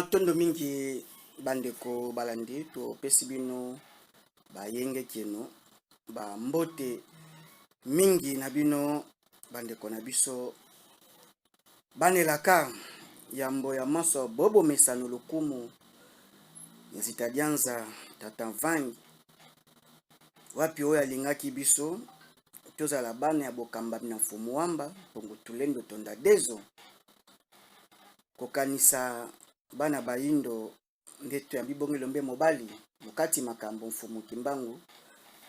Matondo mingi bandeko balandi, topesi bino bayenge kino ba mbote mingi na bino bandeko na biso banelaka yambo ya manso bobomesano lokumu ya Zitadianza Tata Mvangi wapi oyo alingaki biso tozala bana ya bokambami na Mfumu Wamba Mpongo Tulendo Tonda Dezo kokanisa bana bayindo nde toyambi bongo elombe mobali mokati makambo Mfumu Kimbangu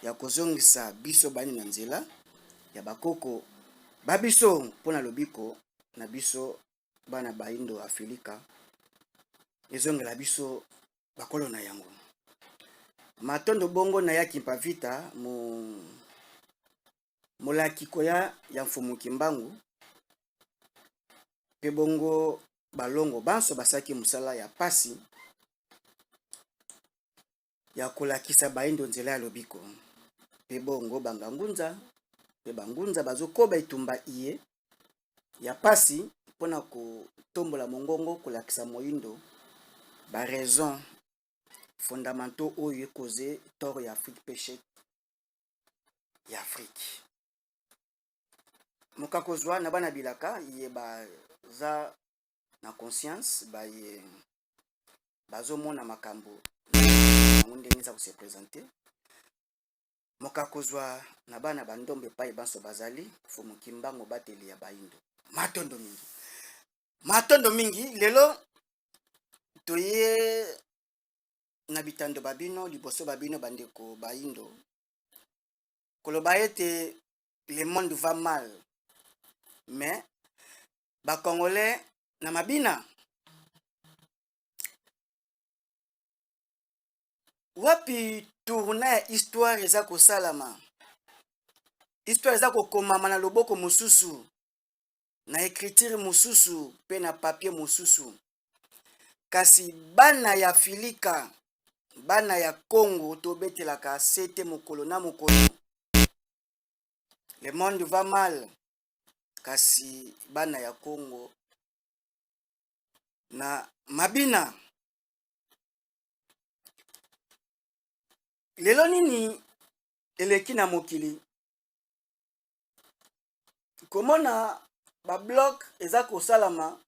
ya kozongisa biso bani na nzela ya bakoko ba biso mpo na lobiko na biso bana bayindo Afilika ezongela biso bakolo na yango. Matondo bongo na ya Kimpa Vita mo molaki koya ya Mfumu Kimbangu mpe bongo balongo banso basalaki mosala ya pasi ya kolakisa baindo nzela ya lobiko mpe bongo bangangunza mpe bangunza bazokoba etumba iye ya pasi mpo na kotombola mongongo kolakisa moindo ba raison fondamentaux oyo ekoze tort ya Afrique mpe chèque ya Afrique. Mokakozwa na bana bilaka ye baza na conscience baye bazomona makambo yango ndenge eza kose presente mokakozwa na bana bandombe epai banso bazali Mfumu Kimbangu bateli ya baindo. Matondo mingi, matondo mingi. Lelo toye na bitando ba bino liboso ba bino bandeko baindo koloba ete le monde va mal mais ba congolais na mabina wapi tourna ya histoire eza kosalama, histoire eza kokomama na loboko mosusu, na écriture mosusu mpe na papier mosusu. Kasi bana ya Filika, bana ya Congo tobetelaka sete mokolo na mokolo, le monde va mal, kasi bana ya Congo na mabina. Lelo nini eleki na mokili? Komona ba bloc eza kosalama,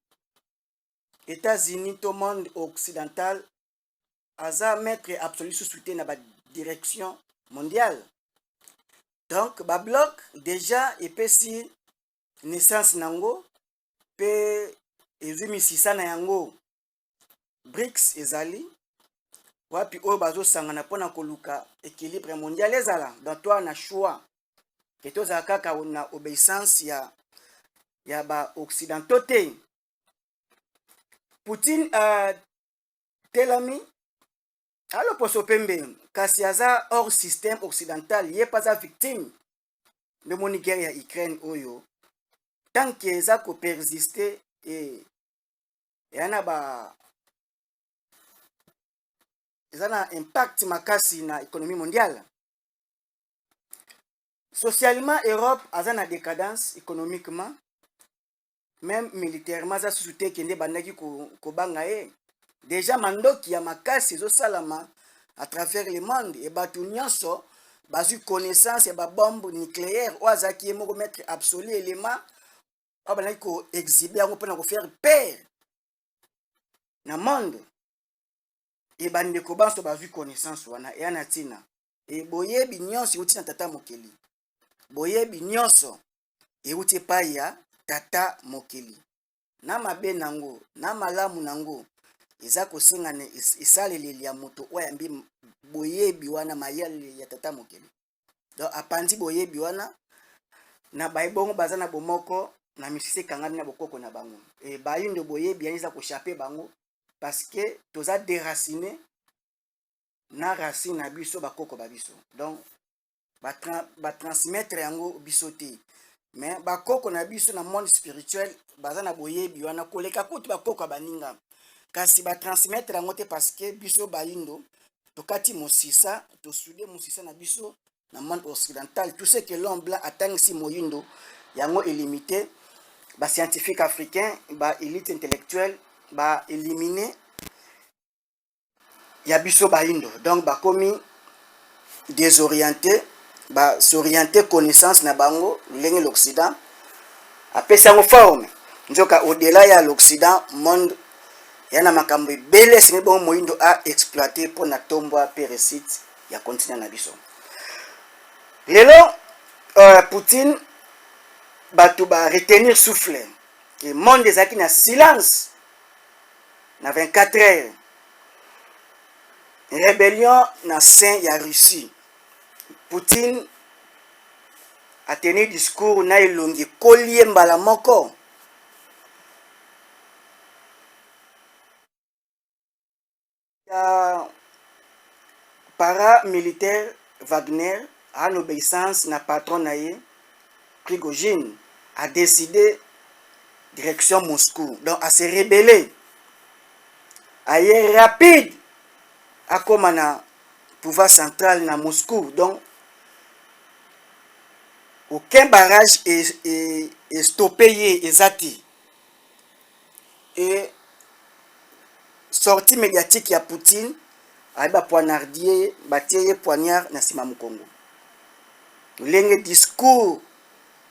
États-Unis to monde occidental aza maître absolu susu te na ba direction mondiale. Donc ba bloc déjà epesi naissance nango mpe ezwi misisa na yango. BRICS ezali wapi oyo bazosangana mpona koluka équilibre mondial ezala. Donc toi na choix ke tozala kaka na obéissance ya ba occidentaux te. Poutine atelami uh, aloposo pembe kasi aza hors système occidental, ye mpe aza victime. Nde moni guerre ya Ukraine oyo tant que eza kopersiste e eya na ba eza na impact makasi na économie mondiale. Socialement, Europe aza na décadence économiquement, même militairement aza susu te. Kende bandaki kobanga ye déjà mandoki ya makasi ezosalama à travers le monde e bato nyonso bazwi connaissance ya babombe nucléaire oyo azalaki ye moko maître absolu élément oyo bandaki koexhibe yango mpona kofaire peur na monde. E bandeko banso bazwi connaissance wana eya na ntina e boyebi nyonso euti na tata mokeli, boyebi nyonso euti epai ya tata mokeli, na mabe nango na malamu nango eza kosenga na esaleleli ya moto oyo ayambi boyebi wana, mayele ya tata mokeli. Donc apanzi boyebi wana na baye bongo baza na bomoko na misisa ekangami na bokoko na bango. E bayindo boyebi yani eza kochape bango parce que toza déraciné na racine na biso, bakoko ba biso. Donc batransmettre yango biso te, mais bakoko na biso na monde spirituel baza na boyebi wana koleka kutu bakoko ya baninga, kasi batransmettre yango te parce que biso bayindo tokati mosisa, tosude mosisa na biso na monde occidental. Tout ce que l'homme blanc atangisi moyindo yango elimité bascientifique africain, baélite intellectuelle baélimine. Ya biso bayindo, donc bakomi désorienté, basorienté connaissance na bango ndenge l'Occident apesi yango forme. Nzoka au-delà ya l'Occident, monde ya na makambo ebele esengeli bongo moyindo a exploite mpo na tombwa mpe réussite ya continent na biso. Lelo Poutine, bato baretenir souffle e monde ezalaki na silence na 24 heures. Rébellion na sein ya Russie, Poutine atenir discours na elongi ekoli ye mbala moko ya paramilitaire Wagner en obéissance na patron na ye Prigojine, a décidé direction Moscou. Donc a se rebeller, aye rapide, akóma na pouvoir central na Moscou. Donc aucun barrage estoppe ye eza te. E sortie médiatique ya Poutine, aye bapoignarde, batie ye poignard na nsima mokongo. Ndenge discours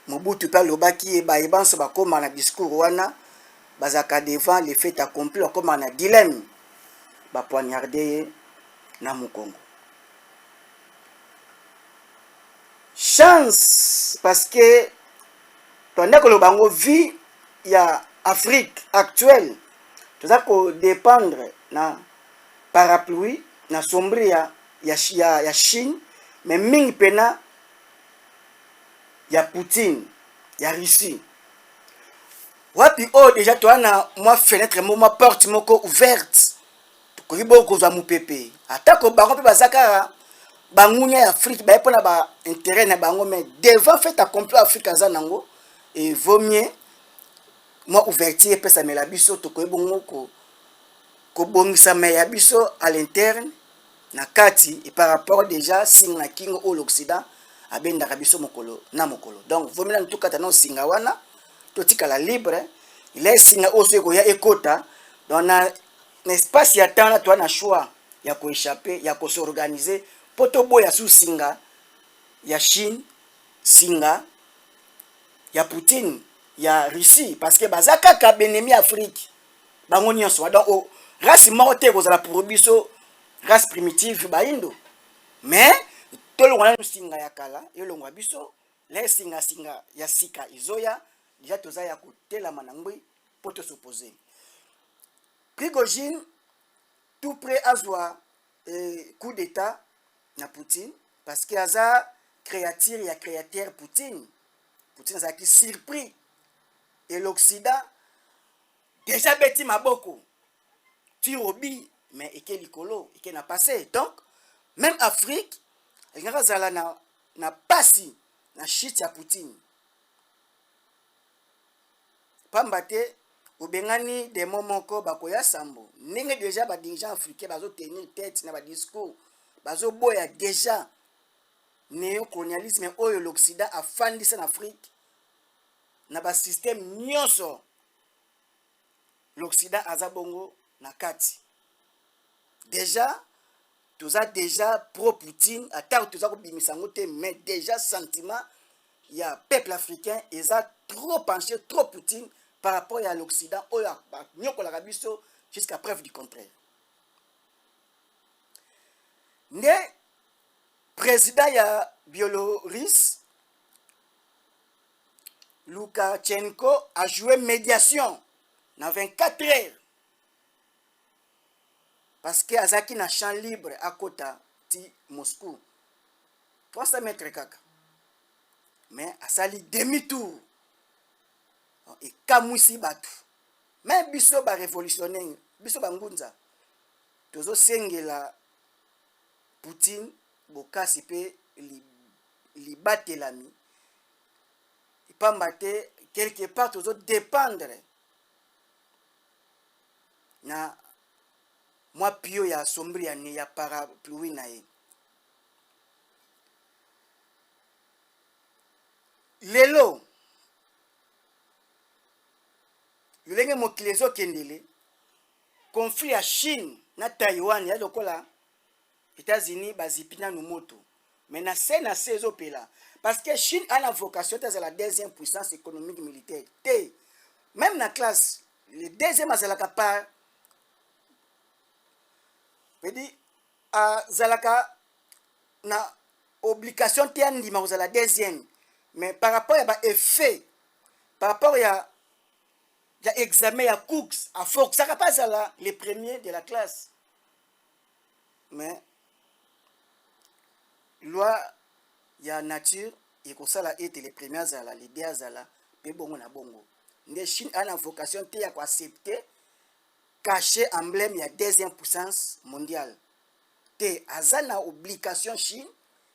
Mobutu mpe alobaki ye, bayeba nyonso bakóma na discours wana, bazalaka devant le fait accompli, bakóma na dilemme, bapoignarde ye na mokongo. Chance, parce que tobanda koloba yango, vie ya Afrique actuelle, toza kodépendre na parapluie, na sombre ya Chine, mais mingi mpena ya Poutine, ya Russie. Wapi oyo déjà toza na mwa fenêtre mo, mwa porte moko ouverte, tokoki bongo kozwa mopepe. Atako bango mpe baza kaka bangunya ya Afrique, baye mpona baintérêt na bango, mais devant fait accompli Afrique aza nango, et vaut mieux mwa ouverture epesamela biso, tokoki bongo kobongisama ya biso à l'interne, na kati, et par rapport déjà singa na kingo oyo l'Occident abendaka biso mokolo na mokolo. Donc vaut mieux nanu tokata na singa wana, totikala libre. Ila esinga oyo so ekoya ekota, donc na espace ya temps wana, toa na choix ya koéchapper, ya kos'organiser mpo toboya su singa ya Chine, singa ya Poutine, ya Russie, parce que baza kaka baennemi Afrique bango nyonso. Donc race moko te ekozala pour biso race primitive bayindo, mais tolongwa nanu singa ya kala, elongwa biso la esingasinga ya sika ezoya. Déjà toza ya kotelama na ngwi mpo tos'opposer. Prigojine tout près azwa coup d'état na Poutine, parce que aza créature ya créateur Poutine. Poutine azalaki surpris et l'Occident déjà beti maboko tirobi, mais eke likolo, eke na passé. Donc même Afrique alingaka azala na pasi na chute ya Poutine, pamba te obengani demo moko, bakoya sambo. Ndenge déjà badirigeant africain bazotenir tête na badiscours, bazoboya déjà néocolonialisme oyo l'Occident afandisa na Afrique na basystème nyonso. L'Occident aza bongo na kati. Déjà toza déjà pro Poutine, ata toza kobimisa yango te, mais déjà sentiment ya peuple africain eza trop penché trop Poutine par rapport ya l'Occident oyo banyokolaka biso jusqu'à preuve du contraire. Nde président ya Biélorusse Lukashenko a joué médiation na 24 heures, parce que azalaki na champ libre, akota ti Moscou, 300 mètres kaka, mais asali demi tour, ekamwisi bato. Me biso barévolutionnaire, biso bangunza, tozosengela Poutine bokasi mpe libatelami, pamba te quelque part tozodépendre na mwa pio ya sombre ya parapluie na ye. Lelo lolenge mokili ezokendele, conflit ya Chine na Taiwan ya lokola États-Unis bazipi nanu moto, mais na se na se ezopela, parce que Chine a na vocation te azala deuxième puissance économique militaire te. Même na classe, le deuxième azalaka par vedi, azalaka na obligation te andima kozala deuxième, mais par rapport ya baeffet, par rapport ya examen ya cooks, aforçaka mpe azala le premier de la classe. Mais loi ya nature ekosala ete le premier azala, le deux azala mpe bongo na bongo. Nde Chine aa na vocation te ya koaccepter cachet, emblème ya deuxième puissance mondiale te. Aza na obligation, Chine,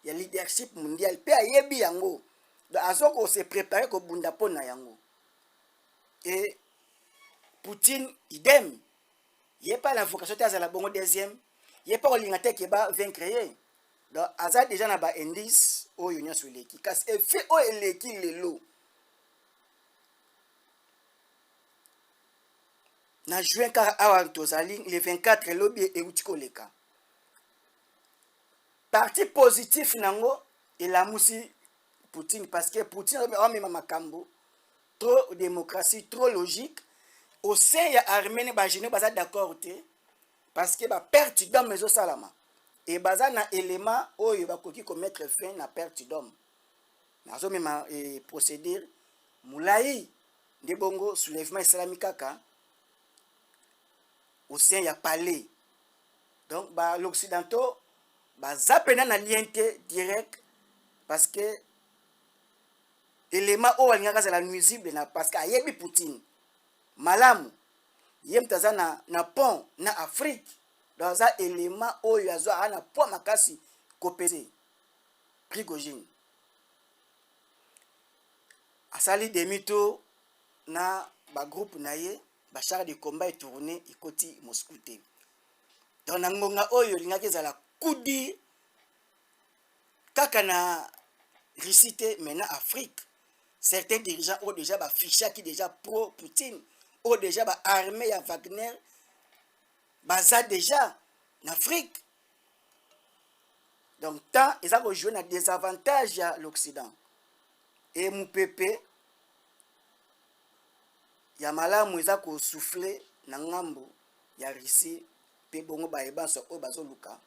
ya leadership mondial mpe ayebi yango, donc aza kose préparer kobunda mpo na yango. E Poutine idem, ye mpe na vocation te azala bongo deuxième, ye mpe kolinga te ke bavaincre ye. Donc aza déjà na baindice oyo nyonso eleki. Kasi effet oyo eleki lelo na juin kaka awa tozali le 24, elobi euti koleka, parti positif nango elamusi Poutine, parce que Poutine amema makambo trop démocratie, trop logique au sein ya armée. Ne bagénéraux baza d'accord te, parce que baperte d'homme ezosalama e baza na élément oyo bakoki komettre fin na perte d'homme. Azomema procédure molai nde bongo soulèvement esalami kaka au sein ya palais. Donc ba l'occidentaux baza mpena na lien te direct, parce que élément oyo alingaka azala nuisible na, parce que ayebi Poutine malamu, ye moto aza na pont na Afrique. Donc aza élément oyo azwa aa na poids makasi kopese. Prigogine asali demi tour na bagroupe na ye, bachar de combat etourne, ekoti Moscou te. Donc na ngonga oyo elingaki ezala coup dur kaka na Russie te, mais na Afrique. Certains dirigeants oyo déjà bafichaki déjà pro Poutine, oyo déjà baarmée ya Wagner baza déjà na Afrique. Donc temps eza kojouer na désavantage ya l'Occident e mopepe ya malamu eza kosouffler na ngambo ya Russie mpe bongo bayebanso oyo bazoluka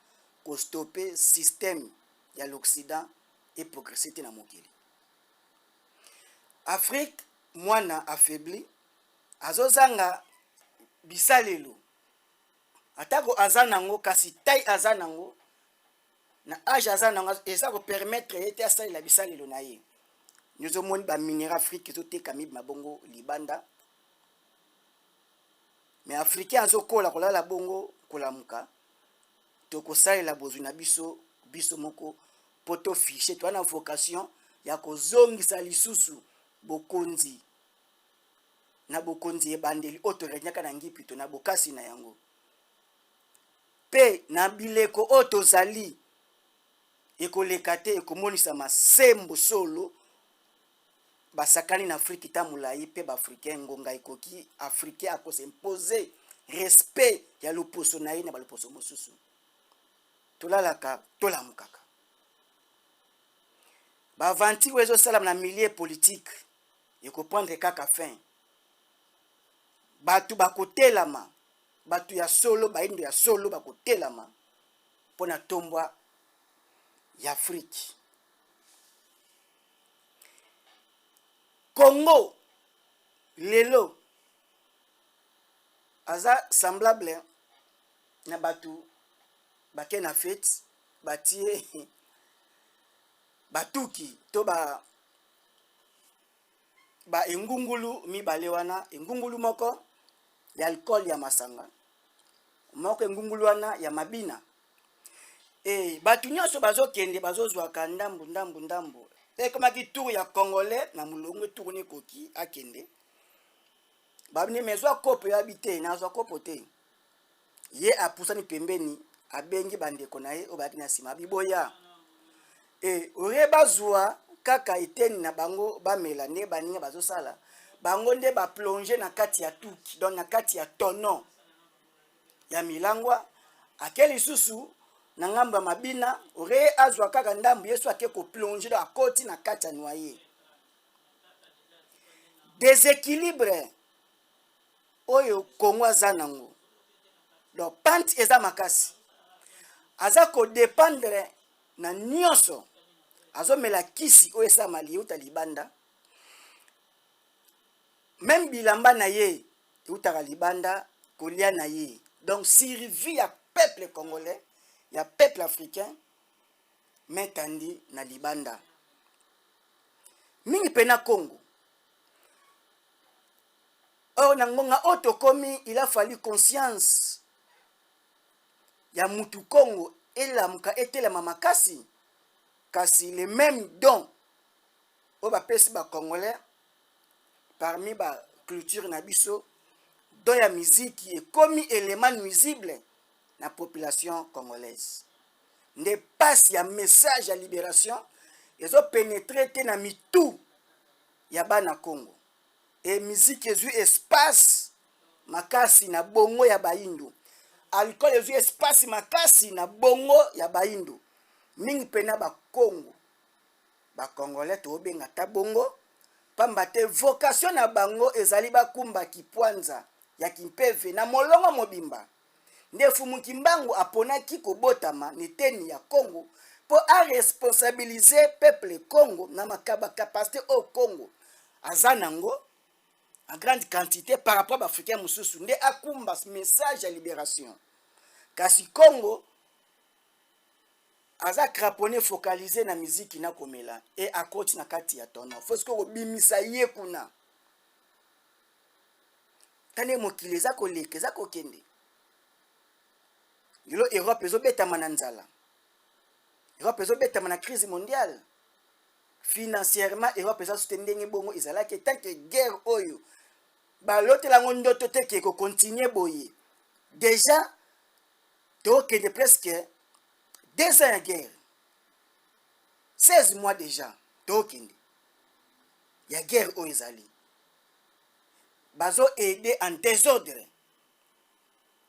kostopper système ya l'Occident eprogresse te na mokili. Afrique mwana affaibli, azozanga bisalelo, atako aza nango, kasi tai aza nango na age aza nango eza kopermettre ye te asalela bisalelo na ye. Nyozomoni baminerai Afrique ezotekami mabongo libanda, mais africain azokola kolala bongo kolamuka. Tokosalela bozwi na biso biso moko mpo tofiche toza na vocation ya kozongisa lisusu bokonzi na bokonzi ebandeli oyo toregnaka na ngipito na bokasi na yango. Mpe na bileko oyo tozali ekoleka te, ekomonisama sembo solo basakani na Afrike ta molai mpe baafricain. Ngonga ekoki, africain akosimpose respect ya loposo na ye na baloposo mosusu. Tolalaka, tolamukaka, baaventure oyo ezosalama na milieu politique ekoprendre kaka fin. Bato bakotelama, bato ya solo, bayindo ya solo bakotelama mpo na tombwa ya Afrike. Congo lelo aza semblable na bato bake na fete, batie batuki to ba engungulu mibale wana, engungulu moko ya alcool, ya masanga moko, engungulu wana ya mabina. E bato nyonso bazokende, bazozwaka ndambu ndambu ndambu. Ekomaki tour ya congolais na molongo, tour ni ekoki akende, babini mezwa kopo yabi te, nazwa kopo te. Ye apusani pembeni, abengi bandeko na ye oyo bayaki na nsima, biboya e oye bazwa kaka eteni na bango bamela. Nde baninga bazosala bango nde baplonge na kati ya tuki, donc na kati ya tono ya milangwa. Ake lisusu na ngambo ya mabina, ore azwa kaka ndambo, Yesu ake koplonger, donc akoti na kati ya noye. Déséquilibre oyo Congo aza nango, donc pente eza makasi, aza kodépendre na nyonso, azomela kisi oyo esalama liuta libanda, même bilamba na ye eutaka libanda, kolia na ye. Donc survie ya peuple congolais, ya peuple africain, metandi na libanda, mingi mpe na Congo. Or na ngonga oyo tokomi, il a fallu conscience ya mutu Congo elamuka, etelema makasi. Kasi le même don oyo bapesi Bacongolais parmi baculture na biso, don ya miziki, ekomi élément nuisible na population congolaise. Nde pasi ya message ya libération ezopénétrer te na mitu ya bana Congo. E miziki ezwi espace makasi na bongo ya Bayindo, alcool ezwi espace makasi na bongo ya Bayindo, mingi mpena Bakongo, Bacongolais tobenga ta bongo, pamba te vocation na bango ezali bakumba kipwanza ya kimpeve na molongo mobimba. Nde Fumu Kimbangu aponaki kobotama neteni ya Congo mpo aresponsabiliser peuple Congo na makaba capacité oyo Congo aza nango en grande quantité par rapport Baafricain mosusu, nde akumba message ya libération. Kasi Congo aza craponné, focalisé na miziki na komela, e akoti na kati ya tono. Faut sikoyo kobimisa ye kuna. Tande mokili eza koleka, eza kokende. Lelo Europe ezobetama na nzala, Europe ezobetama na crise mondiale. Financièrement, Europe eza su te ndenge bongo ezalaki. Tant que guerre oyo balotela yango ndoto te ke ekocontinuer boye, déjà tokende presque 2 ans ya guerre, 16 mois déjà tokende ya guerre oyo ezali, bazoaider en désordre.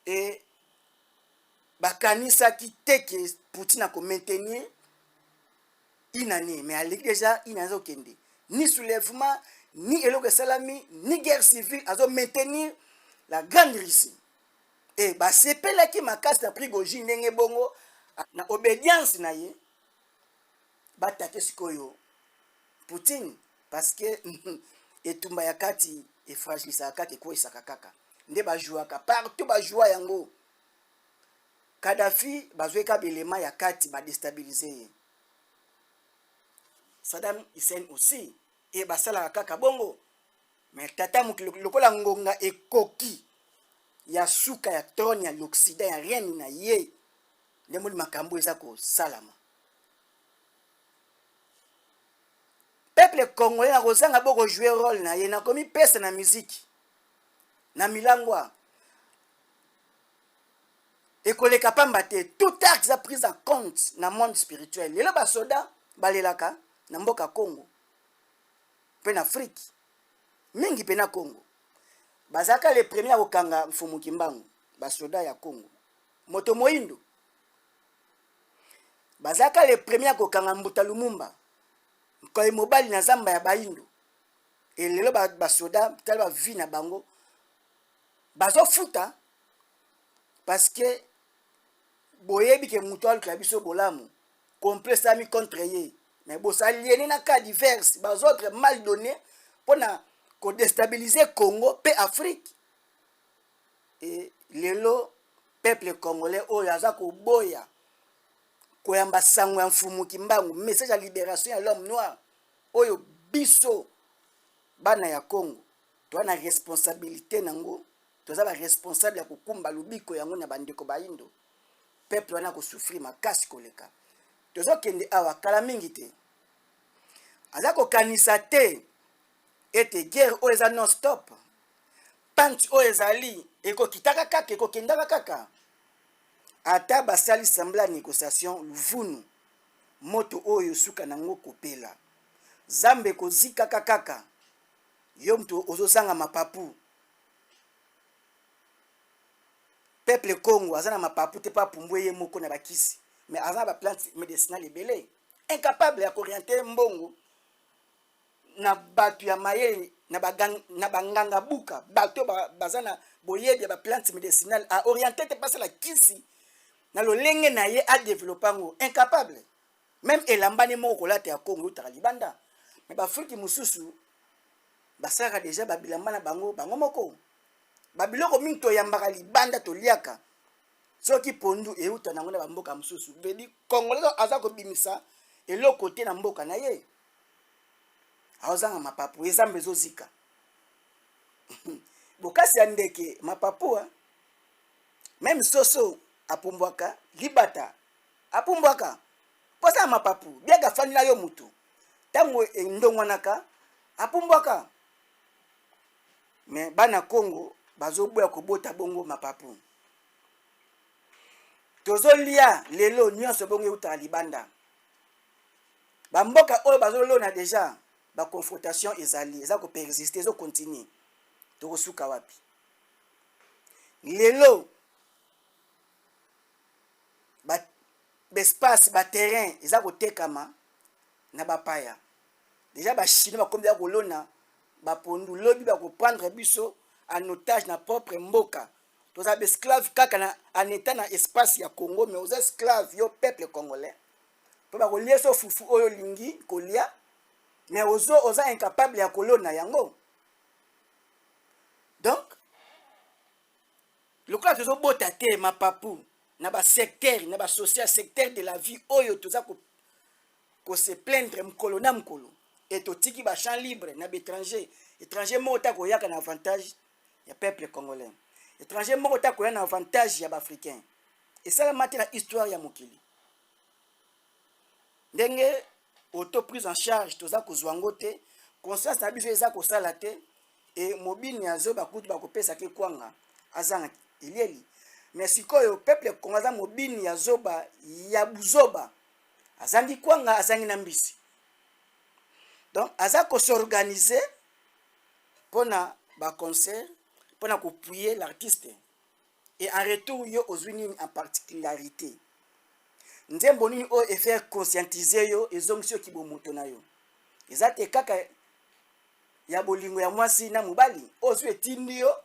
E bakanisaki te ke Poutine akomaintenir une année, mais aleki déjà une année, azokende, ni soulèvement, ni eloko esalami, ni guerre civile, azomaintenir la grande Russie. E basepelaki makasi na Prigojine, ndenge bongo na obédience na ye batake sikoyo Poutine, parce que etumba ya kati efragilisaka kaka, ekweyisaka kaka. Nde bajouaka partout, bajoua yango. Kadafi bazweka belema ya kati, badéstabiliser ye. Saddam Hussein aussi, e basalaka kaka bongo. Mais tata mokili, lokola ngonga ekoki ya suka ya trône ya l'Occident, ya règne na ye, nde moni makambo eza kosalama. Peuple congolais na kozanga bokojouer rôle na ye, nakomipesa na miziki na milangwa, ekoleka pamba te. Tout acte eza prise en compte na monde spirituel. Lelo basoda balelaka na mboka Congo mpe na Afrique, mingi mpe na Congo, bazalaka le premier ya kokanga Mfumu Kimbangu. Basoda ya Congo, moto moyindo, bazalaka le premier ya kokanga Mbuta Lumumba, nkoyi mobali na zamba ya Bayindo. Elelo basoda, tala bavie na bango, bazofuta, parce que boyebi ke moto alukela biso bolamu, complot esalami contre ye, mais bosaliene na cas diverse, baordre mal donné mpona kodéstabiliser Congo mpe Afrique. E lelo peuple congolais oyo aza koboya koyamba sango ya Mfumu Kimbangu, message ya libération ya l'homme noir, oyo biso bana ya Congo toza na responsabilité nango, toza baresponsable ya kokumba lobiko yango na bandeko Bayindo, peuple wana kosouffrir makasi koleka. Tozokende awa kala mingi te. Aza kokanisa te ete guerre oyo eza non stop, pente oyo ezali ekokitaka kaka, ekokendaka kaka. Ata basali semblant ya négociation, luvunu, moto oyo suka nango kopela, Zambe ekozikaka kaka. Yo moto ozozanga mapapu. Peuple Congo aza na mapapu te mpo apumbwe ye moko na bakisi, mais aza na baplante médicinale ebele. Incapable ya koorienter mbongo na bato ya mayele, na banganga buka, bato baza na boyebi ya baplante médicinale, aorienter te basala kisi na lolenge na ye, adévelopper yango. Incapable. Même elambani moko kolata ya Congo eutaka libanda, mais baafriki mosusu basalaka déjà babilamba na bango bango moko. Babiloko mingi toyambaka libanda, toliaka, soki pondu euta nango na bamboka mosusu. Vedi Congolais aza kobimisa eloko te na mboka na ye, aozanga mapapu, ezamba ezozika. Bokasi ya ndeke mapapu, même soso apumbwaka, libata apumbwaka mpo aza na mapapu. Biaka afandi na yo mutu, ntango endongwanaka apumbwaka. Mais bana Congo bazoboya kobota bongo mapapu. Tozolia lelo nyonso bongo eutaka libanda. Bamboka oyo bazolona déjà, baconfrontation ezali, eza kopersister, ezocontinuer. Tokosuka wapi lelo? Baespace, baterrain eza kotekama na bapaya. Déjà Bachinois bakomi ya kolona bapondu. Lobi bakoprendre biso en otage na propre mboka. Toza baesclave kaka na en état na espace ya Congo, mais oza esclave, yo peuple congolais, mpo bakolia so fufu oyo olingi kolia, mais oza incapable ya kolona yango. Donc lokola tozobota te mapapu na basecteur, na basocial secteur de la vie oyo toza kose plaindre mokolo na mokolo, e totiki bachamp libre na baétranger. Étranger moko ta koyaka na avantage ya peuple congolais, étranger moko ta koya na avantage ya baafricain. Esalama te na histoire ya mokili. Ndenge auto prise en charge toza kozwa yango te, conscience na biso eza kosala te. E mobini azoba kutu bakopesaka ekwanga azanga elieli. Mais sikoyo peuple Congo aza mobini ya zoba ya buzoba, azangi kwanga, azangi na mbisi. Donc aza kos'organiser mpona baconcert, mpona koappuyer l'artiste. Et en retour yo ozwi nini en particularité? Nzembo nini oyo efaire conscientiser yo, ezongisi yo kibomoto na yo? Eza te kaka ya bolingo ya mwasi na mobali oyo ozwi, etindi yo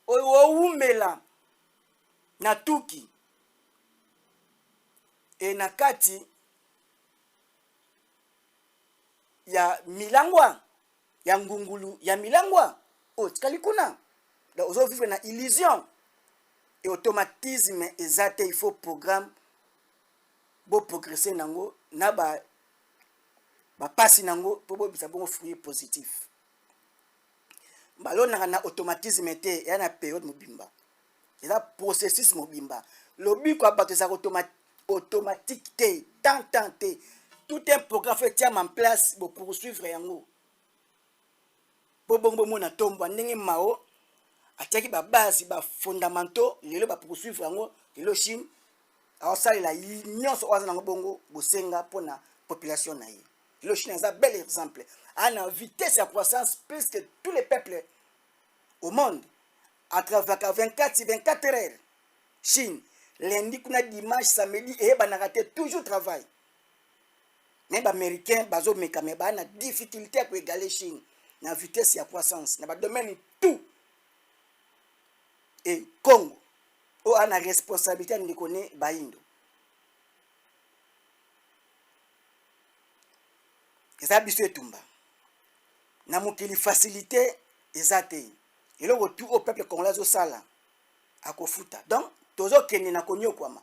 oyo owumela na tuki e na kati ya milangwa ya ngungulu ya milangwa oyo tikali kuna. Donc ozovivre na illusion et automatisme eza te. Il faut programme boprogresser nango na bapasi nango mpo bobisa bongo fruit positif. Balonaka na automatisme te, eya na période mobimba, eza processus mobimba. Lobiko ya bato ezalaka automatique te, tant tant te. Tout un programme faut etiama en place, bopoursuivre yango mpo bongo bomona tombwa. Ndenge Mao atiaki babase, bafondamentaux, lelo bapoursuivre yango. Lelo Chine aosalela nyonso oyo aza nango bongo bosenga mpona population na ye. Lelo Chine aza bel exemple, a na vitesse ya croissance plus que tous les peuples au monde. Atravaillaka 24 sur 24 heures Chine, lundi kuna, dimanche, samedi eyebanaka te, toujours travail. Mais baaméricain bazomeka, mais baa na difficulté ya koégaler Chine na vitesse ya croissance na badomaine tout. E Congo oyo aa na responsabilité ya ndeko ne bayindo, eza biso etumba na mokili. Facilité eza te. Eloko tu oyo peuple congolais azosala, akofuta. Donc tozokende na konyokwama.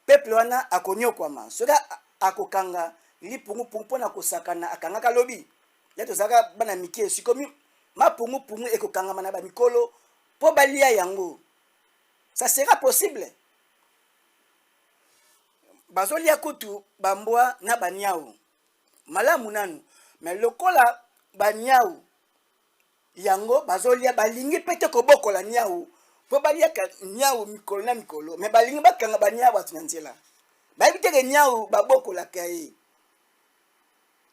Peuple wana akonyokwama soki akokanga lipungupungu mpona kosakana. Akangaka lobi ya tozalaka bana mike, sikomi mapungupungu ekokangama na bamikolo mpo balia yango. Ça sera possible? Bazolia kutu bambwa na baniau malamu nanu, mais lokola baniau yango bazolia, balingi mpe te kobokola niau mpo baliaka niau mikolo na mikolo, mais balingi bakanga baniau bato na nzela. Bayebi teke niau babokolaka ye,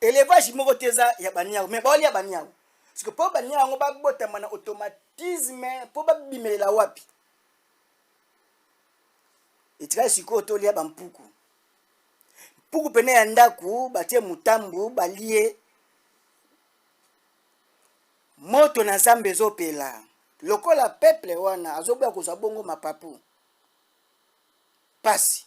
élevage moko te eza ya baniau, mais baolia baniau. Siko mpo baniau yango babotama na automatisme mpo babimelela wapi? Etikali sikoyo tolia bampuku mpuku pene ya ndako, batie mutambu, balie moto na zamba ezopela. Lokola peuple wana azoboya kozwa bongo mapapu, pasi.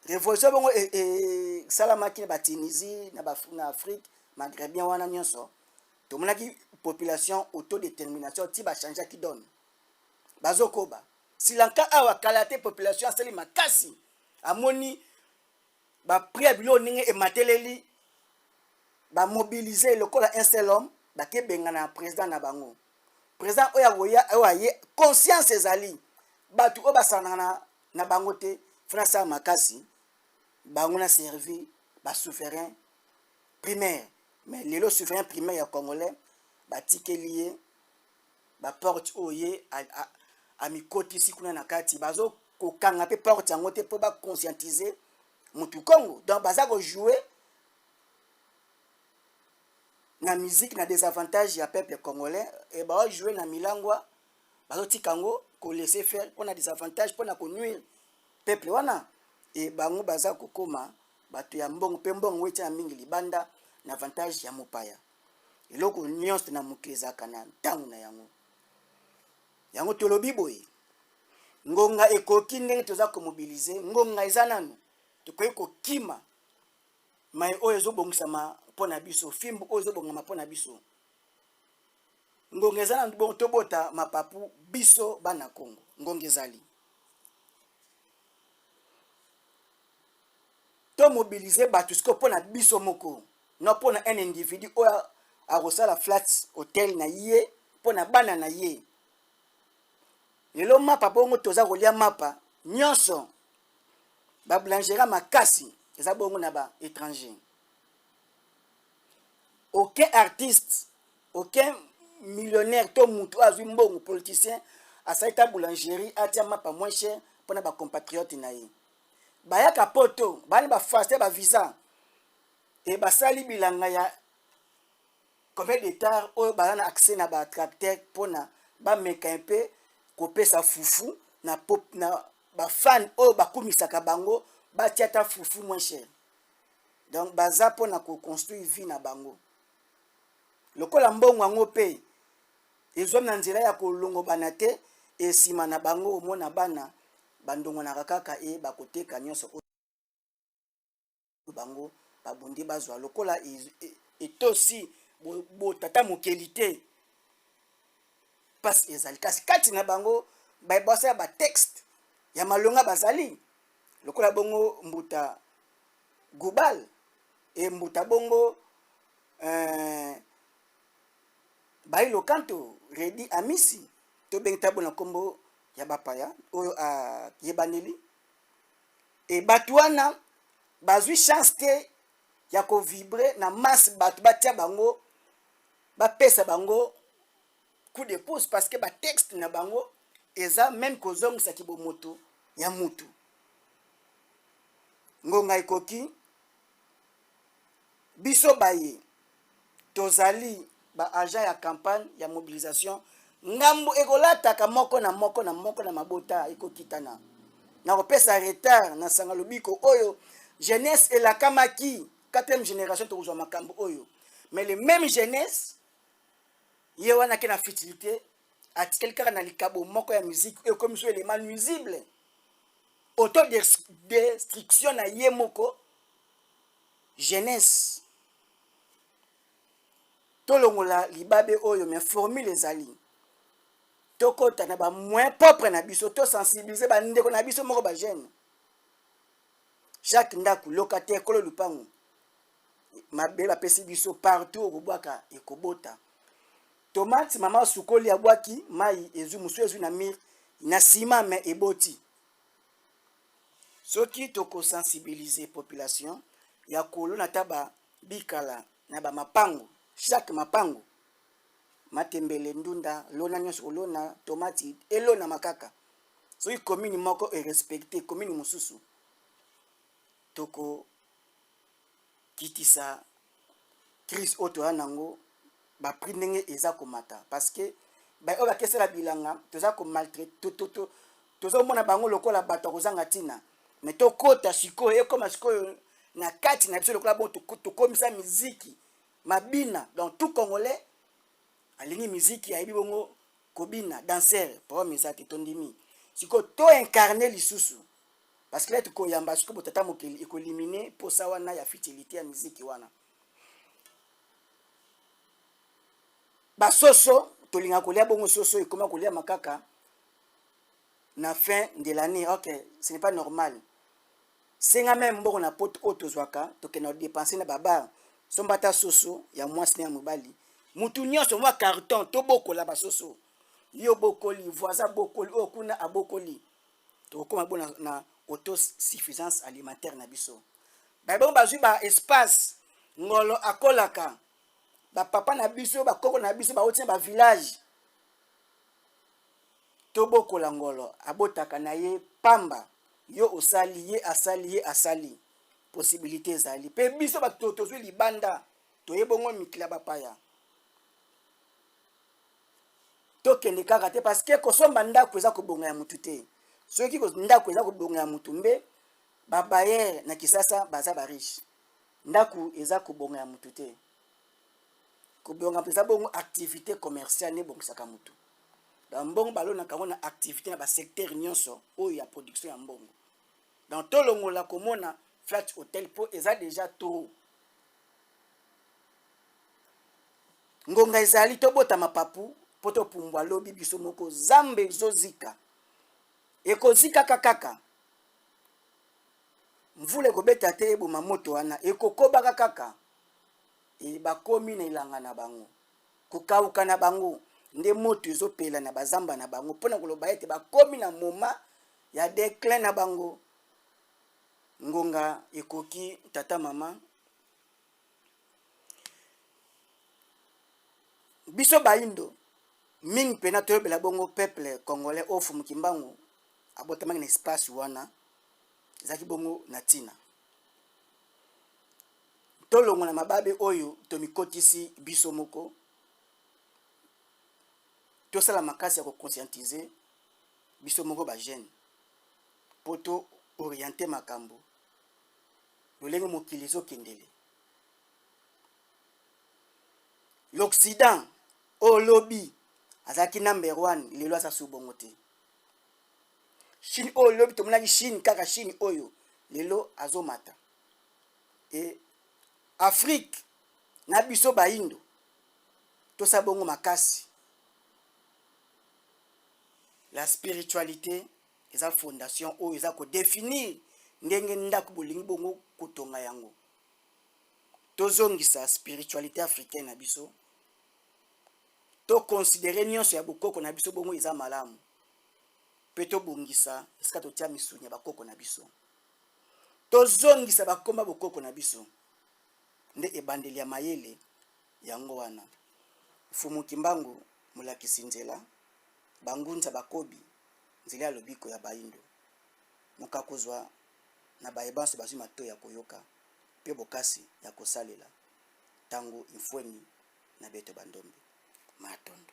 Révolution bongo esalamaki na Batunisie, na Afrique maghrébien wana nyonso. Tomonaki population autodétermination ti bachangeaki donne. Bazokoba Sri Lanka awa kala te. Population asali makasi, amoni baprix ya biloko ndenge emateleli, bamobiliser lokola un seul homme, bakebengana na président na bango. Président oyo akoya, oyo aye, conscience ezali bato oyo basanaka na bango te. Fana asala makasi bango na servi basouverain primaire. Mais lelo souverain primaire ya Congolais batikeli ye baporte oyo ye amikotisi kuna na kati. Bazokokanga mpe porte yango te mpo baconscientiser mutu Congo. Donc baza kojouer na musique na désavantage ya peuple congolais e baojouer na milangwa, bazotika yango kolaisser faire mpona désavantage, mpona konuire peuple wana. E bango baza kokóma bato ya mbongo, mpe mbongo etia mingi libanda na avantage ya mopaya. Eloko nyonso na mokili ezalaka na ntango na yango. Yango tolobi boye, ngonga ekoki ndenge toza komobiliser. Ngonga eza nanu, tokoki kokima mai oyo ezobongisama mpo na biso, fimbu oyo ezobongama mpo na biso. Ngonga eza nanu bongo tobota mapapu, biso bana Kongo. Ngonga ezali tomobiliser bato sikoyo mpo na biso moko, no mpo na un individu oyo akosala flat hotel na ye mpo na bana na ye. Lelo mapa bongo toza kolia mapa nyonso, baboulangerie makasi eza bongo na baétranger. Aucun artiste, aucun millionnaire to mutu oyo azwi mbongo, politicien, asali ta boulangerie atia mapa moins cher mpona bacompatriote na ye. Bayaka Poto, bani bafaste bavisa e basali bilanga ya combien d'hectare oyo baza na accès na batracteur mpona bameka mpe kopesa fufu na bafan oyo bakumisaka bango, batia ata fufu moins cher. Donc baza mpona koconstruire vie na bango. Lokola mbongo yango mpe ezwami na nzela ya kolongobana te, esima na bango omona bana bandongonaka kaka e bakoteka nyonso oyo bango babundi bazwa. Lokola etosi botata mokeli te, mpasi ezali. Kasi kati na bango basala batexte ya malonga, bazali lokola bongo mbuta Gubal e mbuta bongo Bayi Lokanto, Redi Amisi, tobengi ta bona nkombo ya bapaya oyo ayebaneli. E bato wana bazwi chance te ya kovibrer na masse, bato batia bango, bapesa bango coup de pouce, parce que batexte na bango eza même kozongisaki bomoto ya mutu. Ngonga ekoki, biso baye tozali baagent ya campagne ya mobilisation. Ngambo ekolataka moko na moko na moko na mabota ekokitana na kopesa retard na sanga lobiko oyo jeunesse elakamaki. Quatrième génération tokozwa makambo oyo, mais le même jeunesse ye wana ake na futilité, atikali kaka na likabo moko ya musique oyo ekomi so élément nuisible, autodestruction na ye moko jeunesse. Tolongola libabe oyo, mais formule ezali tokɔta na bamoyen propre na biso, tosensibiliser bandeko na biso moko bajeune. Chaque ndako, locataire, kolo lupango, mabele bapesi biso partout, okobwaka ekobota. Tomate mama asukoli, abwaki mai, ezwi mosu, ezwi na mire na nsima, me eboti. Soki tokosensibiliser population ya kolona ata babikala na bamapango, chaque mapango, matembele, ndunda, lona nyonso kolona, tomati elonama kaka. Soki commune moko erespecter commune mosusu, tokokitisa crise oyo toya nango, baprix ndenge eza komata, parce que Baye oyo bakesala bilanga toza ko maltraite, tozomona bango lokola bato ya kozanga ntina. Me tokota sikoyo, ekoma sikoyo na kati na biso lokola bon tokomisa miziki mabina. Donc tout Congolais alingi miziki, ayebi bongo kobina, danser, problème eza te, tondimi. Sikoyo to incarne lisusu, parce que leti koyamba sikoyo botata mokili ekolimine posa wana ya futilité ya miziki wana. Basoso tolingaka kolia bongo, soso ekoma koliama kaka na fin de l'année. Ok, ce n'est pas normal. Senga même mbongo na poto oyo tozwaka, tokende kodepense na babar. Somba ata soso ya mwasi na ya mobali, mutu nyonso mwa carton. Tobokola basoso, yo bokoli, voisin bokoli, oyo kuna abokoli, tokokóma bo na autosuffisance alimentaire na biso. Babongo bazwi ba espace, ngolo akolaka. Bapapa na biso, bakoko na biso bauti na bavillage. Tobokola ngolo, abotaka na ye pamba. Yo osali, ye asali, ye asali, possibilité ezali. Mpe biso bato tozwi libanda, toyebongo mikili ya bapaya, tokende kaka te, parce que kosomba ndako eza kobonga ya mutu te. Soki ndako eza kobonga ya mutu, mbe babailleur na Kisasa baza bariche. Ndako eza kobonga ya mutu te. Kobonga eza bongo activité commerciale nde ebongisaka mutu. Donc mbongo balonaka yango na activité na basecteur nyonso oyo ya production ya mbongo. Donc tolongola komona flat hotel mpo eza déjà trop. Ngonga ezali, tobota mapapu mpo topumbwa lobi biso moko. Zambe ezozika, ekozikaka kaka, mvula ekobeta te, eboma moto wana, ekokobaka kaka. E bakomi na elanga na bango, kokauka na bango nde moto ezopela na bazamba na bango, mpona koloba ete bakomi na moment ya déclin na bango. Ngonga ekoki, tata, mama. Biso bayindo mingi mpena toyebela bongo peuple congolais oyo Fumu Kimbangu abotamaki na espace wana, ezalaki bongo na ntina tolongola mababe oyo tomikotisi biso moko. Tosala makasi ya koconscientiser biso moko bajeune mpo to oriente makambo lolenge mokili ezokendele. L'Occident oyo lobi azalaki number one, lelo aza su bongo te. Chine oyo lobi tomonaki Chine kaka Chine oyo, lelo azomata. E Afrique na biso bayindo, tosala bongo makasi. La spiritualité eza fondation oyo eza kodéfinir ndenge ndako bolingi bongo kotonga yango. Tozongisa spiritualité africaine na biso, toconsidérer nyonso ya bokoko na biso bongo eza malamu, mpe tobongisa esika totia misuni ya bakoko na biso. Tozongisa bakomba bokoko na biso nde ebandeli ya mayele yango wana. Fumu Kimbangu, molakisi nzela, bangunza bakobi nzela ya lobiko ya bayindo. Moka kozwa na baye banso bazwi matoi ya koyoka mpe bokasi ya kosalela ntango imfweni na beto bandombe. Matondo.